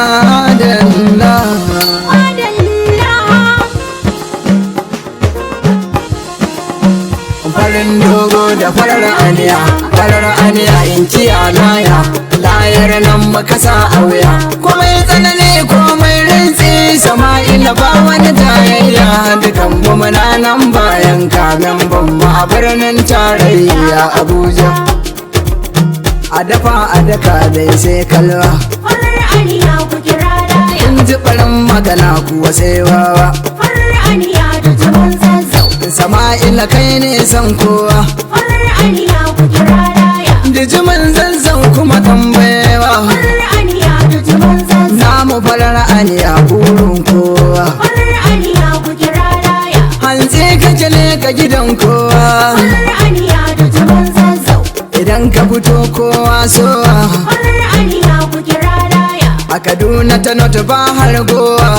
Madalla. Madalla. Farin dogo da farar aniya, farar aniya inkiya laya, layar nan makasa a wuya. Komai tsanani komai rintsi, Sama'ila ba wani jayayya, dukan mu muna nan bayan kamen mu a birnin tarayya Abuja. A dafa a daka dai sai kalwa. Farar aniya ku kira laya. In ji ɓarin magana kuwa sai wawa. Farar aniya da jimin Zazzau. Sama'ila kai ne san kowa. Farar aniya ku kira laya. Jijimin Zazzau kuma tambayewa. Farar aniya da jimin Zazzau. Namu farar aniya burin kowa. Farar aniya ku kira laya. Hantsi kake ne ka gidan kowa. Farar aniya da jimin Zazzau. Idan ka fito kowa sowa. Farar aniya ku kira laya. A Kaduna ta North ba har gowa.